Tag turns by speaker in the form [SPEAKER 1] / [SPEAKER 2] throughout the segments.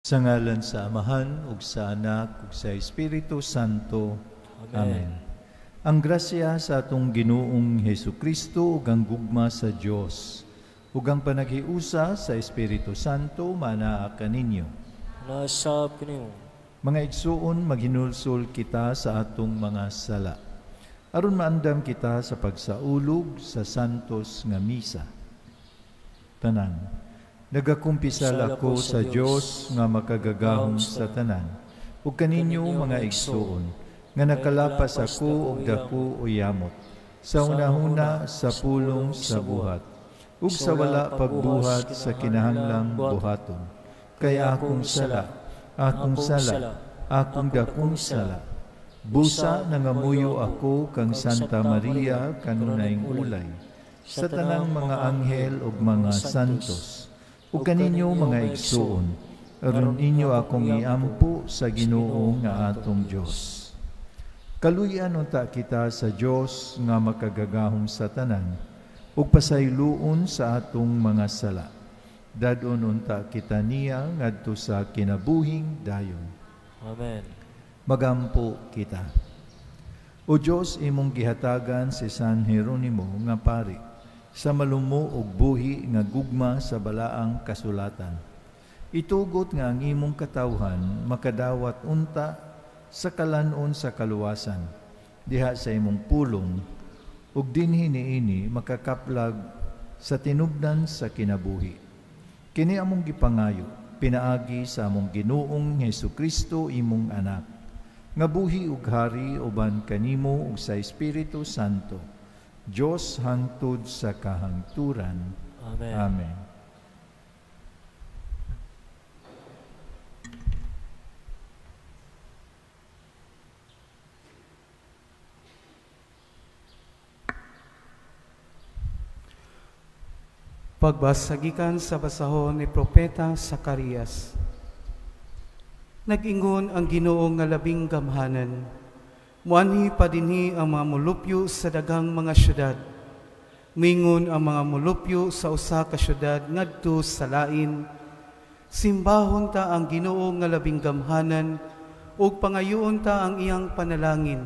[SPEAKER 1] Sa ngalan sa Amahan, ug sa Anak, ug sa Espiritu Santo.
[SPEAKER 2] Amen.
[SPEAKER 1] Amen. Ang grasya sa atong Ginoong Hesukristo ug ang gugma sa Dios ug ang panaghiusa sa Espiritu Santo manaa kaninyo.
[SPEAKER 2] Nasab kaniyo.
[SPEAKER 1] Mga igsuon, maghinulsol kita sa atong mga sala aron maandam kita sa pagsaulog sa santos nga misa. Tanan, nagakumpisal ako sa Dios nga makagagahom sa tanan ug kaninyo mga igsuon nga nakalapas ako og dako o yamot sa hunahuna, sa pulong, sa buhat ug sa wala pagbuhat sa kinahanglang buhaton. Kay akong sala, akong sala, akong dakong sala. Busa nangamuyo ako kang Santa Maria kanunayng ulay, sa tanang mga anghel ug mga santos, ug kaninyo mga igsuon, aron inyo akong iampo sa Ginoo nga atong Dios. Kaluy-an unta kita sa Dios nga makagagahom sa tanan, ug pasayloon sa atong mga sala. Dadon unta kita niya ngadto sa kinabuhing dayon.
[SPEAKER 2] Amen.
[SPEAKER 1] Magampo kita. O Dios, imong gihatagan si San Jeronimo nga pari sa malumo og buhi nga gugma sa balaang kasulatan. Itugot nga ang imong katawhan makadawat unta sa kalan-on sa kaluwasan diha sa imong pulong ug dinhi niini makakaplag sa tinubdan sa kinabuhi. Kini among gipangayo pinaagi sa among Ginoong Hesukristo imong anak, nga buhi ug hari uban kanimo ug sa Espiritu Santo, Dios hangtod sa kahangturan.
[SPEAKER 2] Amen.
[SPEAKER 1] Amen.
[SPEAKER 3] Pagbasa gikan sa basahon ni Propeta Zacarias. Nag-ingon ang Ginoo nga labing gamhanan, muanhi pa dinhi ang mga mulupyo sa daghang mga syudad. Mingon ang mga mulupyo sa usa ka syudad ngadto sa lain. Simbahon ta ang Ginoo nga labing gamhanan ug pangayoon ta ang iyang panalangin.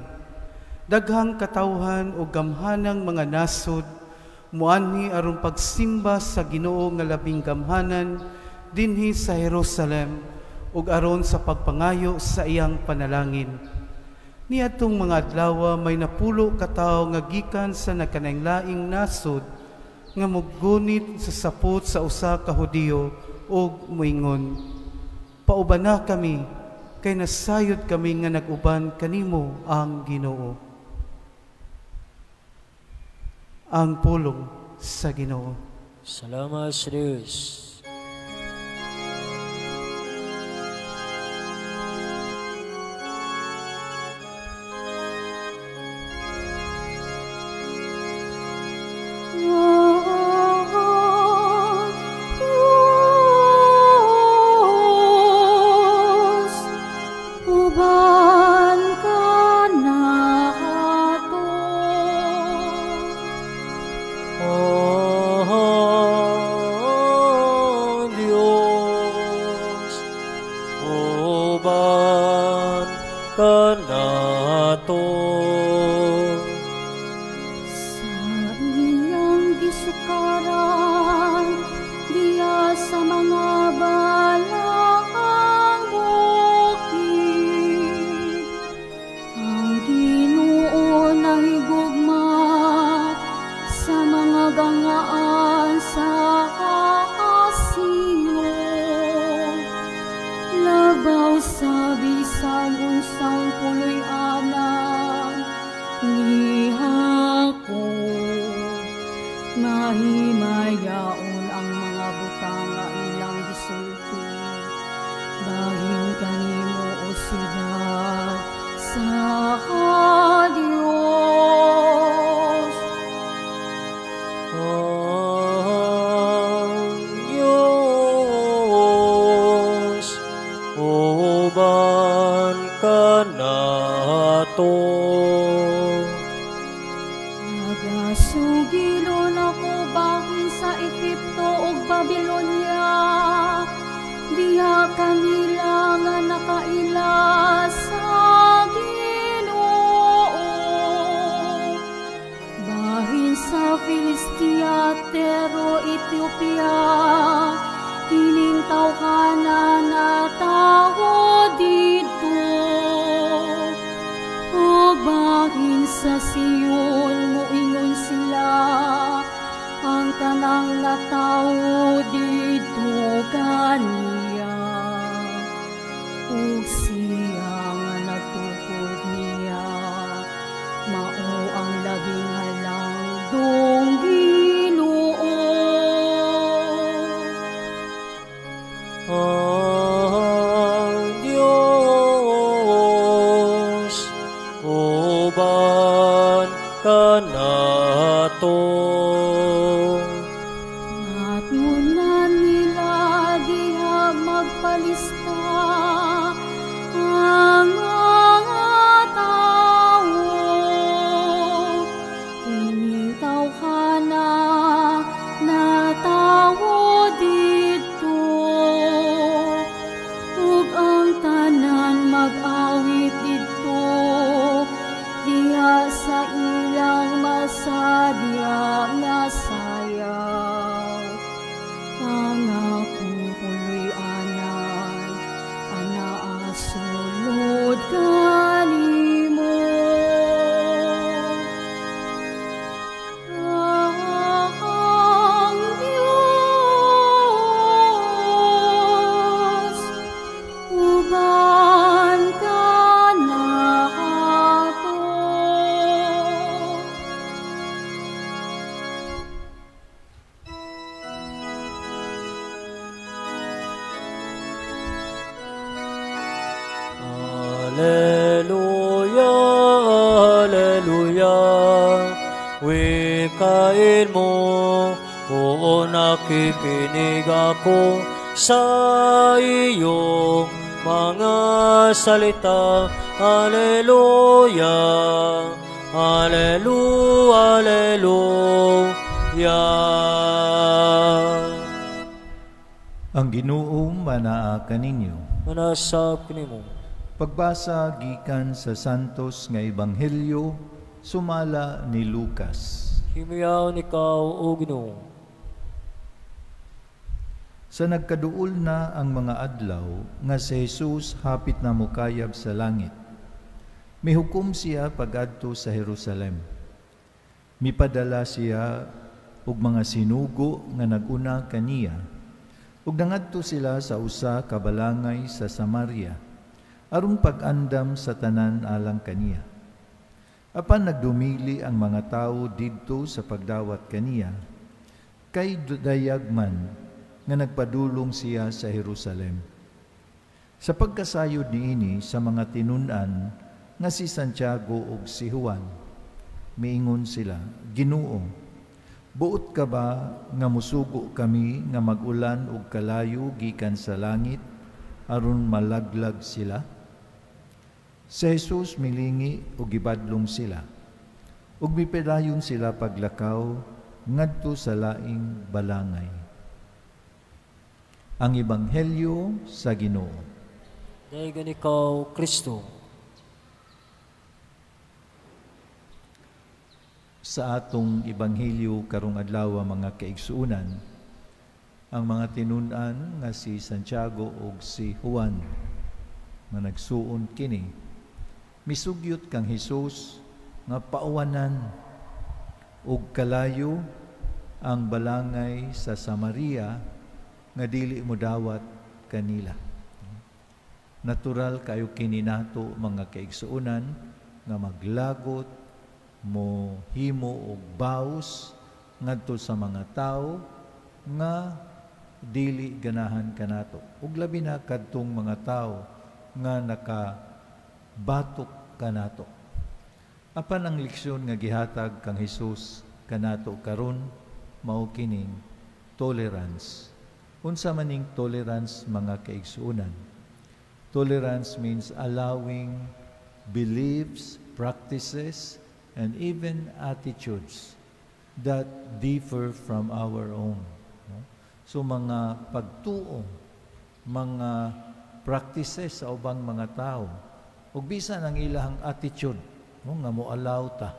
[SPEAKER 3] Daghang katawhan ug gamhanang mga nasod muanhi aron pagsimba sa Ginoo nga labing gamhanan dinhi sa Jerusalem ug aron sa pagpangayo sa iyang panalangin. Niadtong mga adlaw may napulo ka tawo nga gikan sa nagkanainglaing nasod nga mugunit sa sapot sa usa ka Hudiyo ug moingon, "Pauban na kami kay nasayod kami nga nag-uban kanimo ang Ginoo." Ang pulong sa Ginoo.
[SPEAKER 2] Salamat sa Dios.
[SPEAKER 4] Sa Ehipto ug Babilonya, diha kanila Ethiopia, kining tawhana natawo didto. Ug bahin sa Sion moingon sila, ang tanang natawo didto kaniya. Ug siya nga nagtukod niya, mao ang labing halangdong Ginoo.
[SPEAKER 2] Ang Diyos, uban kanato.
[SPEAKER 4] Ngatngonan nila diha magpalista ang mga tawo. Kining tawhana natawo didto, ug ang tanan mag-awit didto diha sa ilang masadya nga sayaw. Ang akong puloy-anan anaa sulod kanimo. Ang Diyos, uban kanato.
[SPEAKER 2] Alleluia, alleluia, wikain mo, oo nakikinig ako sa iyong mga salita. Alleluia, alleluia, alleluia.
[SPEAKER 1] Ang Ginoo manaa kaninyo.
[SPEAKER 2] Manasab kanimo.
[SPEAKER 1] Pagbasa gikan sa Santos nga Ebanghelyo sumala ni Lucas.
[SPEAKER 2] Himayaon ikaw, o Ginoo.
[SPEAKER 1] Sa nagkaduol na ang mga adlaw nga si Jesus hapit na mokayab sa langit, mihukom siya pagadto sa Jerusalem. Mipadala siya og mga sinugo nga naguna kaniya, ug nangadto sila sa usa ka balangay sa Samaria, aron pag-andam sa tanan alang kaniya. Apan nagdumili ang mga tawo didto sa pagdawat kaniya, kay dayag man nga nagpadulong siya sa Jerusalem. Sa pagkasayod niini sa mga tinun-an nga si Santiago ug si Juan, miingon sila, Ginoo, buot ka ba nga musugo kami nga mag-ulan og kalayo gikan sa langit aron malaglag sila? Si Jesus milingi ug gibadlong sila, ug mipidayon sila paglakaw ngadto sa laing balangay. Ang Ebanghelyo sa Ginoo.
[SPEAKER 2] Dayon ikaw, Kristo.
[SPEAKER 1] Sa atong Ebanghelyo karong adlaw, mga kaigsuonan, ang mga tinun-an nga si Santiago ug si Juan nga nagsuon kini, misugyot kang Hesus nga pauwanan og kalayo ang balangay sa Samaria nga dili mo dawat kanila. Natural kayo kini nato, mga kaigsuonan, nga maglagot mo himo og baws ngadto sa mga tawo nga dili ganahan kanato, ug labi na kadtong mga tawo nga nakabatok kanato. Apan ang leksyon nga gihatag kang Hesus kanato karon mao kining tolerance. Unsa maning tolerance, mga kaigsuonan? Tolerance means allowing beliefs, practices, and even attitudes that differ from our own. So mga pagtuo, mga practices sa ubang mga tao, ug bisan ang ilahang attitude, no, nga mo-allow ta,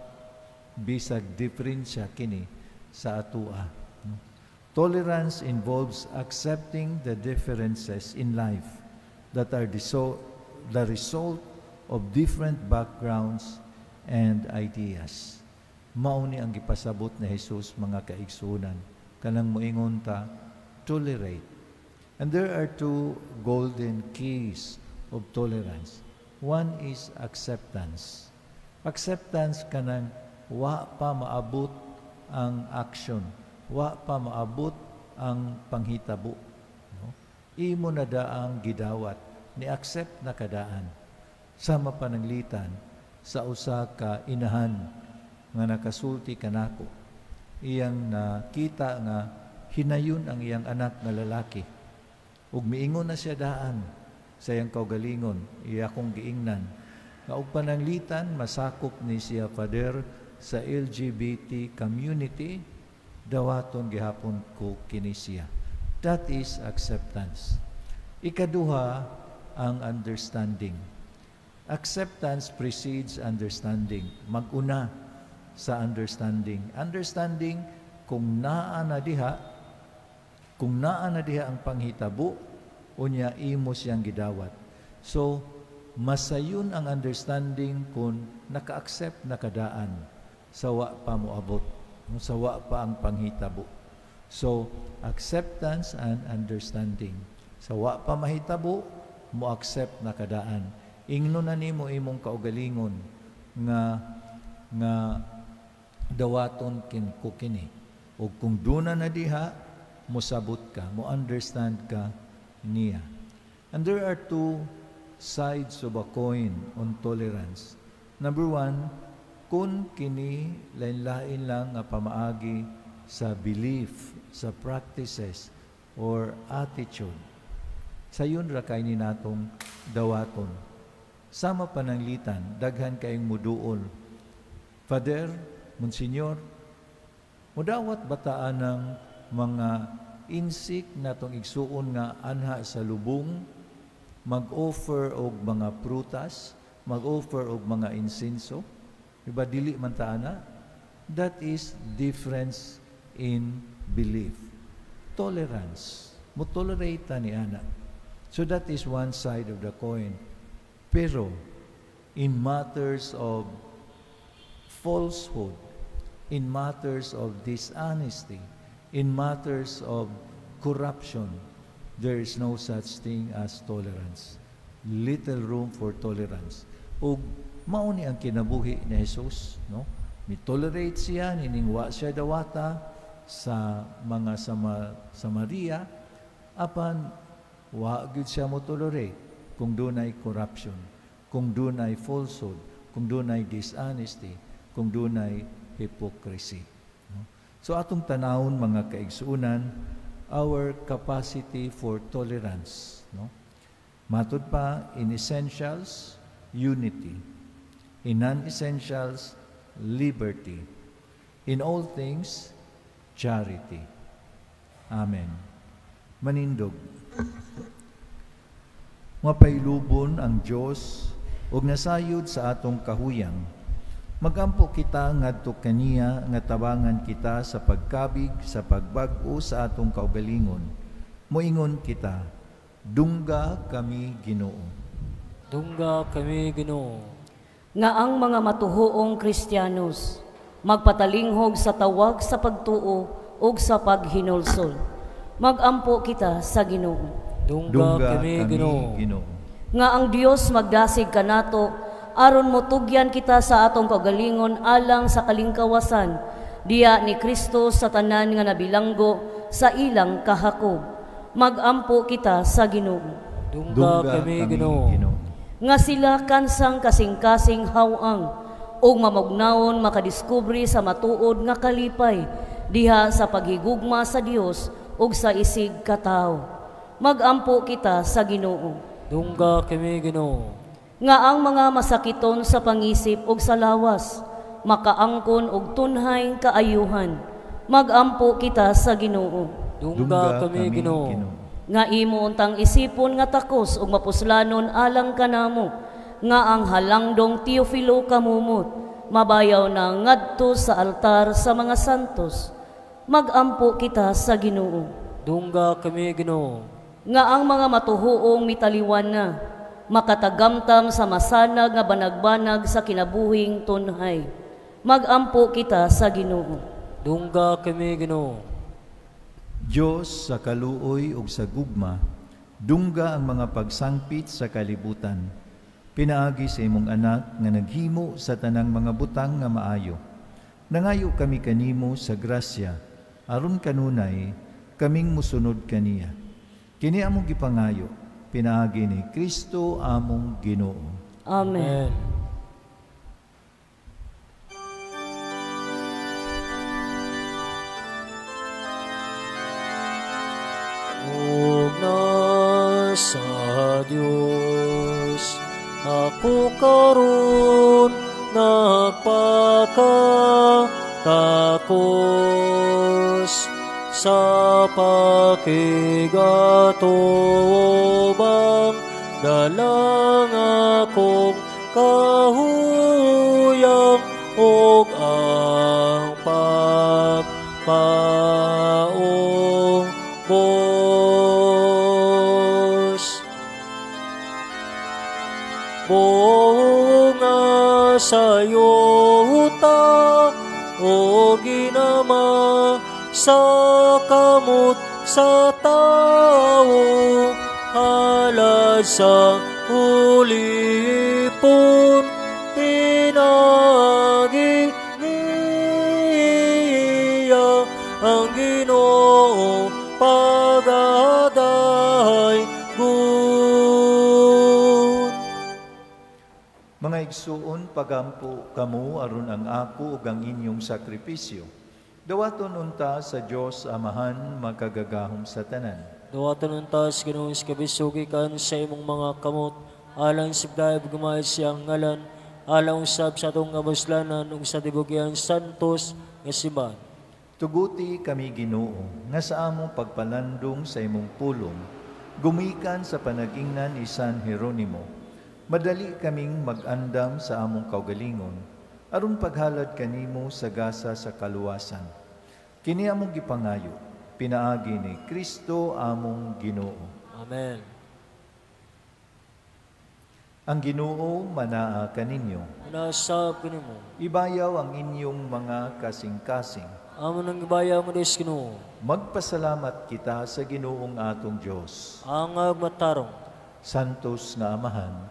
[SPEAKER 1] bisag diferensya kini sa atua. No? Tolerance involves accepting the differences in life that are the result of different backgrounds and ideas. Mao ni ang gipasabot ni Jesus, mga kaigsunan. Kanang moingon ta, tolerate. And there are two golden keys of tolerance. One is acceptance. Acceptance, kanang wa pa maabot ang action, wa pa maabot ang panghitabo. No? Imo na daang gidawat, ni accept na kadaan. Sama pananglitan sa usa ka inahan nga nakasulti kanako. Iyang nakita nga hinayon ang iyang anak nga lalaki. Ug miingon na siya daan sa iyang kaugalingon, iya kong giingnan nga og pananglitan masakop ni siya, Father, sa LGBT community, dawaton gihapon ko kini siya. That is acceptance. Ikaduha, ang understanding. Acceptance precedes understanding. Mag-una sa understanding. Understanding, kung naa na diha ang panghitabo, unya imo siyang gidawat. So, masayon ang understanding kung naka-accept na kadaan sa wa pa moabot, sa wa pa ang panghitabo. So, acceptance and understanding. Sa wa pa mahitabo, mo accept na kadaan. Ingno na nimo imong kaugalingon nga dawaton kin ko kini. O kung duna na diha, mosabot ka, mo understand ka niya. And there are two sides of a coin on tolerance. Number one, kung kini lain-lain lang nga pamaagi sa belief, sa practices, or attitude. Sayon ra kay ni natong dawaton. Sama pananglitan, daghan kayong muduol. "Father, Monsignor, mudawat bataan ng mga insik natong igsuon nga anha sa lubong, mag-offer og mga prutas, mag-offer og mga insenso? Diba dili man ta ana?" That is difference in belief. Tolerance. Mo tolerate ta ni ana. So that is one side of the coin. Pero in matters of falsehood, in matters of dishonesty, in matters of corruption, there is no such thing as tolerance. Little room for tolerance. Ug mao ni ang kinabuhi ni Jesus, no? Mi tolerate siya nining wa siya dawata sa mga Samaria, apan wa gyud siya mo tolerate kung dunay corruption, kung dunay falsehood, kung dunay dishonesty, kung dunay hypocrisy. No? So atong tanawon, mga kaigsuunan, our capacity for tolerance, no? Matud pa, in essentials, unity. In non-essentials, liberty. In all things, charity. Amen. Manindog. Mapailubon ang Dios ug nasayod sa atong kahuyang. Magampo kita ngadto kaniya nga tabangan kita sa pagkabig sa pagbag-o sa atong kaugalingon. Moingon kita, dungga kami, Ginoo.
[SPEAKER 2] Dungga kami, Ginoo.
[SPEAKER 5] Nga ang mga matuohong Kristiyanos magpatalinghog sa tawag sa pagtuo ug sa paghinulsol. Magampo kita sa Ginoo.
[SPEAKER 2] Dungga kami, Ginoo.
[SPEAKER 1] Ginoo.
[SPEAKER 5] Nga ang Dios magdasig kanato aron motugyan kita sa atong kaugalingon alang sa kalingkawasan diha ni Kristo sa tanan nga nabilanggo sa ilang kahakog. Magampo kita sa Ginoo.
[SPEAKER 2] Dungga kami, Ginoo.
[SPEAKER 5] Nga sila kansang kasing-kasing haw-ang ug mamagnawon makadiskubre sa matuod nga kalipay diha sa paghigugma sa Dios ug sa isig katawo. Magampo kita sa Ginoo.
[SPEAKER 2] Dungga kami, Ginoo.
[SPEAKER 5] Nga ang mga masakiton sa pangisip ug sa lawas makaangkon og tunhay kaayuhan. Magampo kita sa Ginoo.
[SPEAKER 2] Dungga kami, Ginoo.
[SPEAKER 5] Nga imo untang isipon nga takos ug mapuslanon alang kanamo nga ang halangdong Teofilo Camomot mabayaw na ngadto sa altar sa mga santos. Magampo kita sa Ginoo.
[SPEAKER 2] Dungga kami, Ginoo.
[SPEAKER 5] Nga ang mga matuhuong mitaliwan na, makatagamtam sa masanag nga banagbanag sa kinabuhing tunhay. Magampo kita sa Ginoo.
[SPEAKER 2] Dungga kami, Ginoo.
[SPEAKER 1] Dios sa kaluoy ug sa gugma, dungga ang mga pagsangpit sa kalibutan. Pinaagi sa imong anak nga naghimo sa tanang mga butang nga maayo. Nangayo kami kanimo sa grasya, aron kanunay kaming musunod kaniya. Kini among gipangayo, pinaagi ni Kristo among Ginoo.
[SPEAKER 5] Amen.
[SPEAKER 2] Ug na sa Dios ako karon nagpakatakos sa pakigatubang dalang akong kahuyang ug ang pagpaubos. Bunga sa yuta o ginama sa kamot sa tao, halad sa ulipon, pinagi niya ang Ginoo pagaday gun.
[SPEAKER 1] Mga igsuon, pagampo kamo aron ang ako ug ang inyong sakripisyo. Dawaton unta sa Dios Amahan makagagahom sa tanan.
[SPEAKER 2] Dawaton unta sa Ginoo sa kabisugikan sa imong mga kamot, alang sa dayab gumay siyang ngalan, alang usab sa atong kabuslanan ug sa tibugian santos nga simbahan.
[SPEAKER 1] Tuguti kami Ginoo nga sa among pagpalandong sa imong pulong, gumikan sa panag-ingnan ni San Jeronimo. Madali kaming mag-andam sa among kaugalingon, aron paghalad kanimo sa gasa sa kaluwasan. Kini among gipangayo, pinaagi ni Kristo among Ginoo.
[SPEAKER 2] Amen.
[SPEAKER 1] Ang Ginoo manaa kaninyo.
[SPEAKER 2] Manasab kanimo.
[SPEAKER 1] Ibayaw ang inyong mga kasing-kasing.
[SPEAKER 2] Amo nang ibayaw ang Diyos Ginoo.
[SPEAKER 1] Magpasalamat kita sa Ginoong atong Dios.
[SPEAKER 2] Angag matarong.
[SPEAKER 1] Santos nga Amahan,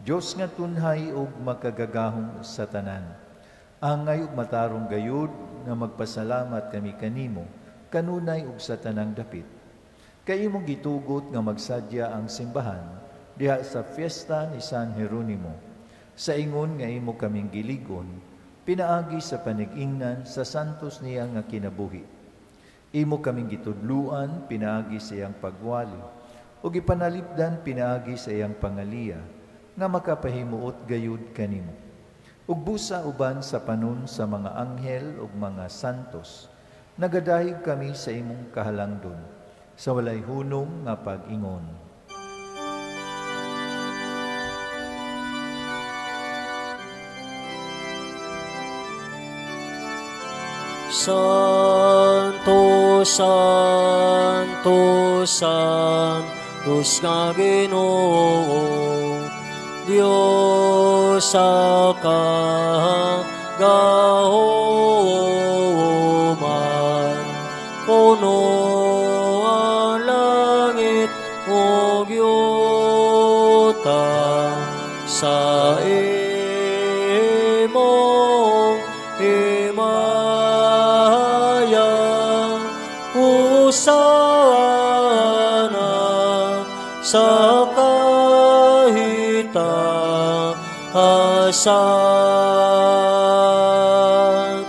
[SPEAKER 1] Dios nga tunhay ug makagagahom sa tanan. Angay ug matarong gayud nga magpasalamat kami kanimo, kanunay ug sa tanang dapit. Kay imong gitugot nga magsadya ang simbahan diha sa fiesta ni San Jeronimo. Sa ingon nga imo kaming giligon, pinaagi sa panag-ingnan sa santos niya nga kinabuhi. Imo kaming gitudluan pinaagi sa iyang pagwali, ug ipanalipdan pinaagi sa iyang pangaliya, nga makapahimuot gayud kanimo. Ug busa uban sa panon sa mga anghel ug mga santos, nagadahig kami sa imong kahalangdon, sa walay hunong nga pag-ingon.
[SPEAKER 2] Santo, Santo, Santos nga Ginoo, Diyos sa kagahoman, puno ang langit ug yuta sa imong himaya. Hosana sa kahitahasan,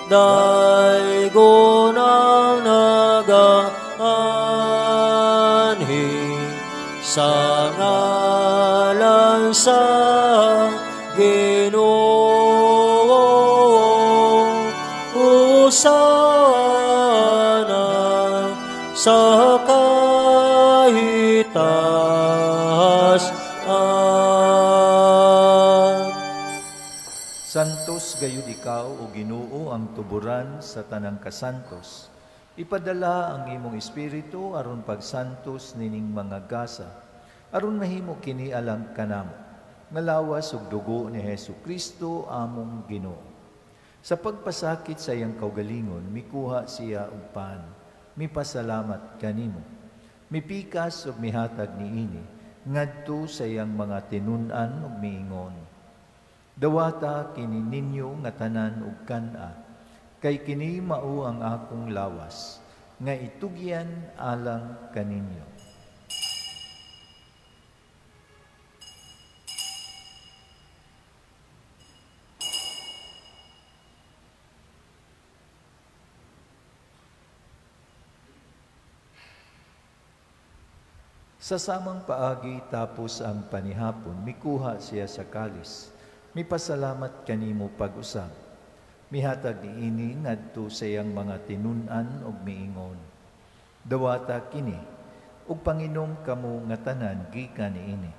[SPEAKER 2] daygon ang nagaanhi sa ngalan sa Ginoo. Hosana sa kahitahasan.
[SPEAKER 1] Santos gayud ikaw o Ginoo ang tuburan sa tanang kasantos. Ipadala ang imong espiritu aron pagsantos nining mga gasa, aron mahimo kini alang kanamo, nga lawas ug dugo ni Hesus Kristo among Ginoo. Sa pagpasakit sa iyang kaugalingon, mikuha siya og pan, mipasalamat kanimo. Mipikas ug mihatag niini ngadto sa iyang mga tinun-an ug miingon, dawata kini ninyo nga tanan ug kan-a, kay kini mao ang akong lawas, nga itugyan alang kaninyo. Sa samang paagi tapos ang panihapon, mikuha siya sa kalis, mipasalamat kanimo pag-usab. Mihatag niini ngadto sa iyang mga tinun-an ug miingon, dawata kini ug panginom kamo nga tanan gikan niini,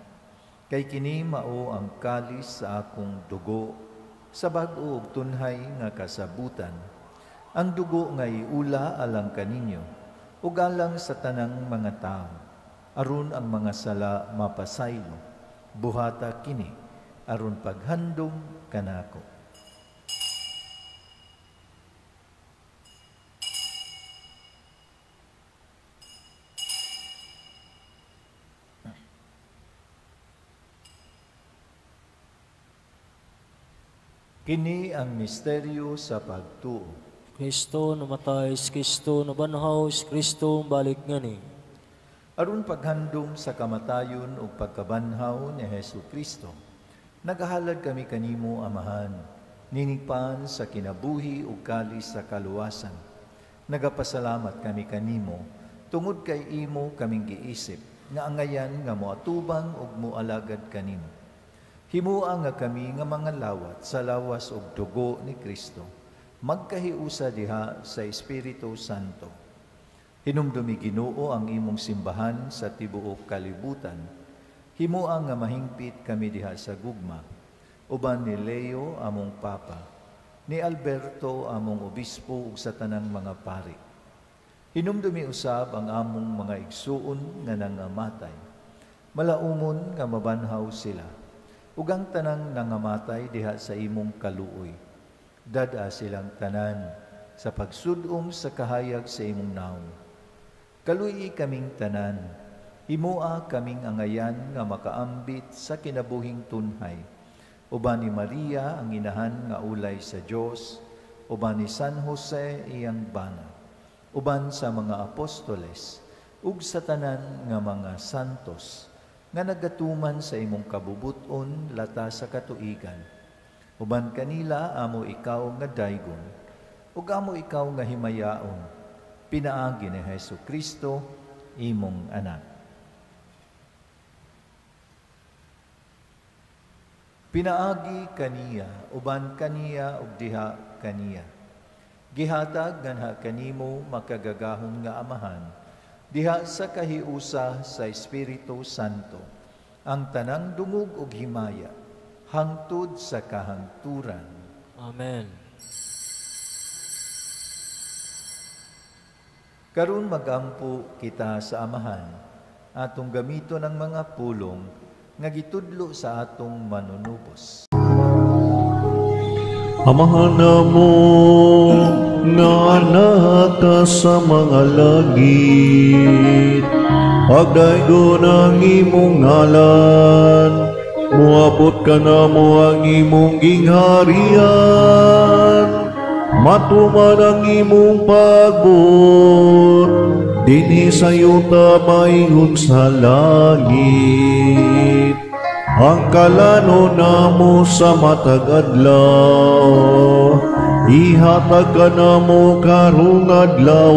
[SPEAKER 1] kay kini mao ang kalis sa akong dugo sa bag-o ug tunhay nga kasabutan, ang dugo nga iula alang kaninyo ug alang sa tanang mga tawo, aron ang mga sala mapasaylo. Buhata kini aron paghandom kanako. Kini ang misteryo sa pagtuo.
[SPEAKER 2] Kristo namatay, Kristo nabanhaw, Kristo balik ngani.
[SPEAKER 1] Aron paghandom sa kamatayon ug pagkabanhaw ni Hesus Kristo, nagahalad kami kanimo, Amahan, ninigpan sa kinabuhi ug kalis sa kaluwasan. Nagapasalamat kami kanimo tungod kay imo kaming giisip nga angayan nga moatubang ug moalagad kanimo. Himua nga kami nga mga lawat sa lawas ug dugo ni Kristo, magkahiusa diha sa Espiritu Santo. Hinumdumi Ginoo ang imong simbahan sa tibuok kalibutan. Himua nga mahingpit kami diha sa gugma, uban ni Leo among Papa, ni Alberto among Obispo ug sa tanang mga pari. Hinumdumi usab ang among mga igsuon nga nangamatay. Malaumon nga mabanhaw sila, ug ang tanang nangamatay diha sa imong kaluoy. Dad-a silang tanan sa pagsudong sa kahayag sa imong naong. Kaluyi kaming tanan, himua kaming angayan nga makaambit sa kinabuhing tunhay. Uban ni Maria ang inahan nga ulay sa Dios, uban ni San Jose iyang bana, uban sa mga apostoles, ug sa tanan nga mga santos, nga nagatuman sa imong kabubuton lata sa katuigan. Uban kanila amo ikaw nga daygon, ug amo ikaw nga himayaon, pinaagi ni Hesus Kristo, imong anak. Pinaagi kaniya, uban kaniya ug diha kaniya. Gihatag nganha kanimo makagagahom nga Amahan, diha sa kahiusa sa Espiritu Santo, ang tanang dungog ug himaya, hangtod sa kahangturan.
[SPEAKER 2] Amen.
[SPEAKER 1] Karon magampo kita sa Amahan, atong gamiton ang mga pulong nga gitudlo sa atong manunubos.
[SPEAKER 6] Amahan namo nga naka sa mga langit, pagdaygon ang imong ngalan, moabot kanamo ang imong gingharian, matuman ang imong pagbuot, dinhi sa yuta maingon sa langit. Ang kalano namo sa matag adlaw, ihatag kanamo karong adlaw,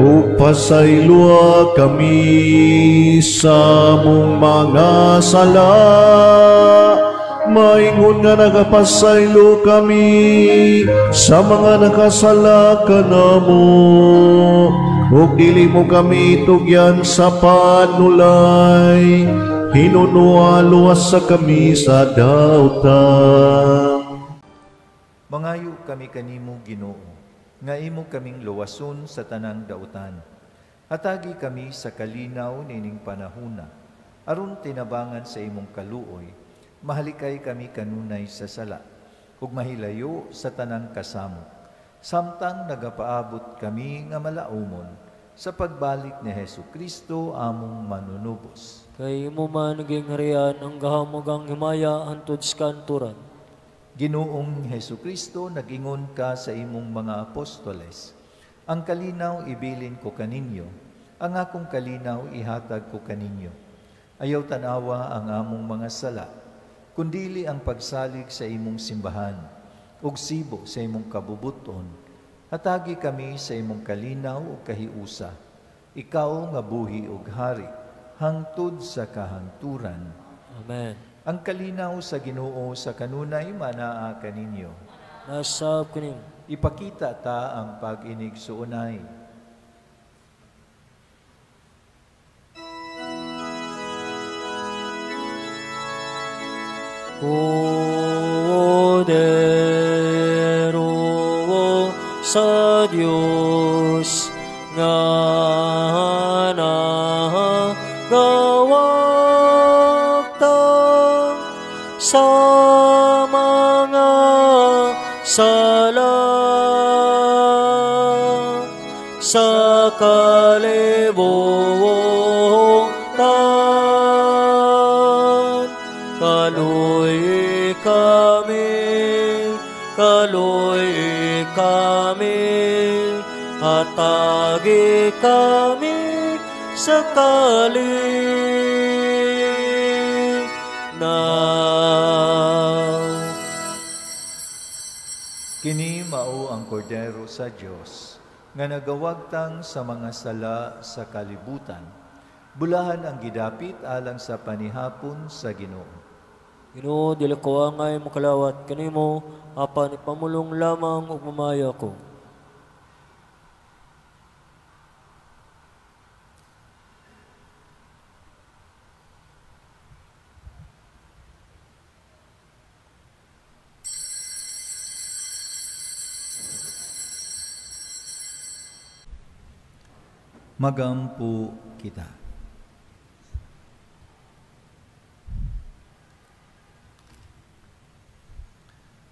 [SPEAKER 6] ug pasayloa kami sa among mga sala, maingon nga nagapasaylo kami sa mga nakasala kanamo, ug dili mo kami tugyan sa panulay, hinunua luwas sa kami sa dautan.
[SPEAKER 1] Mangayo kami kanimo, Ginoo, nga imo kaming luwason sa tanang dautan. Hatagi kami sa kalinaw nining panahuna, aron tinabangan sa imong kaluoy, mahalikay kami kanunay sa sala, ug mahilayo sa tanang kasamok. Samtang nagapaabot kami nga malaumon sa pagbalik ni Hesus Kristo among manunubos.
[SPEAKER 2] Kay imo man gingharian ang gahom ug ang himaya hangtod sa kanturan.
[SPEAKER 1] Ginoong Hesus Kristo, nag-ingon ka sa imong mga apostoles, ang kalinaw ibilin ko kaninyo, ang akong kalinaw ihatag ko kaninyo. Ayaw tanawa ang among mga sala, kundili ang pagsalig sa imong simbahan, ug sibo sa imong kabubuton. Hatagi kami sa imong kalinaw ug kahiusa. Ikaw nga buhi ug hari, hangtod sa kahangturan.
[SPEAKER 2] Amen.
[SPEAKER 1] Ang kalinaw sa Ginoo sa kanunay manaa kaninyo.
[SPEAKER 2] Nasab kaninyo.
[SPEAKER 1] Ipakita ta ang pag-inig suunay.
[SPEAKER 2] Kordero sa Dios nga nagawagtang sa mga sala sa kalibutan. Kaluoy kami, kaluoy kami, hatagi kami sa kalinaw.
[SPEAKER 1] Kini mao ang Kordero sa Dios nga nagawagtang sa mga sala sa kalibutan. Bulahan ang gidapit alang sa panihapon sa Ginoo.
[SPEAKER 2] Ginoo, dili ko angay makalawat kanimo, apan ipamulong lamang ug mamaya ko.
[SPEAKER 1] Magampo kita.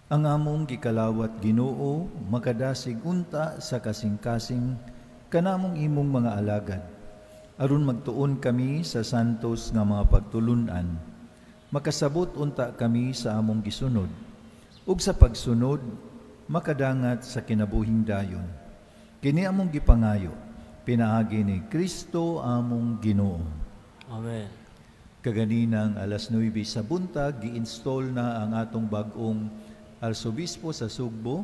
[SPEAKER 1] Ang among gikalawat Ginoo makadasig unta sa kasing-kasing kanamong imong mga alagad, aron magtuon kami sa santos nga mga pagtulun-an, makasabot unta kami sa among gisunod, ug sa pagsunod makadangat sa kinabuhing dayon. Kini among gipangayo pinaagi ni Kristo among Ginoo.
[SPEAKER 2] Amen.
[SPEAKER 1] Kaganinang 9:00 sa buntag, gi-install na ang atong bag-ong Arsobispo sa Sugbo,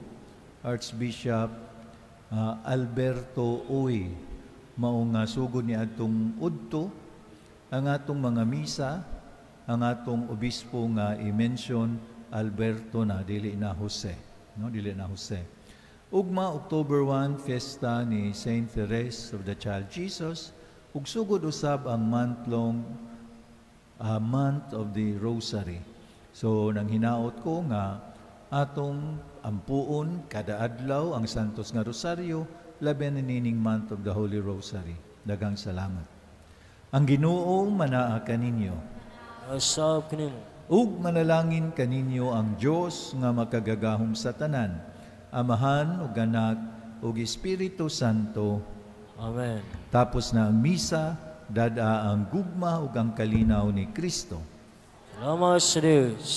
[SPEAKER 1] Archbishop Alberto Uy. Mao nga sugod ni atong udto ang atong mga misa, ang atong obispo nga i-mention Alberto na, dili na Jose, no, dili na Jose. Ugma October 1, fiesta ni Saint Therese of the Child Jesus, ug sugod usab ang month-long month of the Rosary. So nang hinaot ko nga atong ampuon kada adlaw ang Santos nga Rosario, labi na nining month of the Holy Rosary. Daghang salamat. Ang Ginoo manaa kaninyo.
[SPEAKER 2] Asab kaninyo.
[SPEAKER 1] Ug manalangin kaninyo ang Dios nga makagagahom sa tanan, Amahan ug Anak ug Espiritu Santo.
[SPEAKER 2] Amen.
[SPEAKER 1] Tapos na ang misa, dada ang gugma ug ang kalinaw ni Kristo.
[SPEAKER 2] Salamat sa Dios.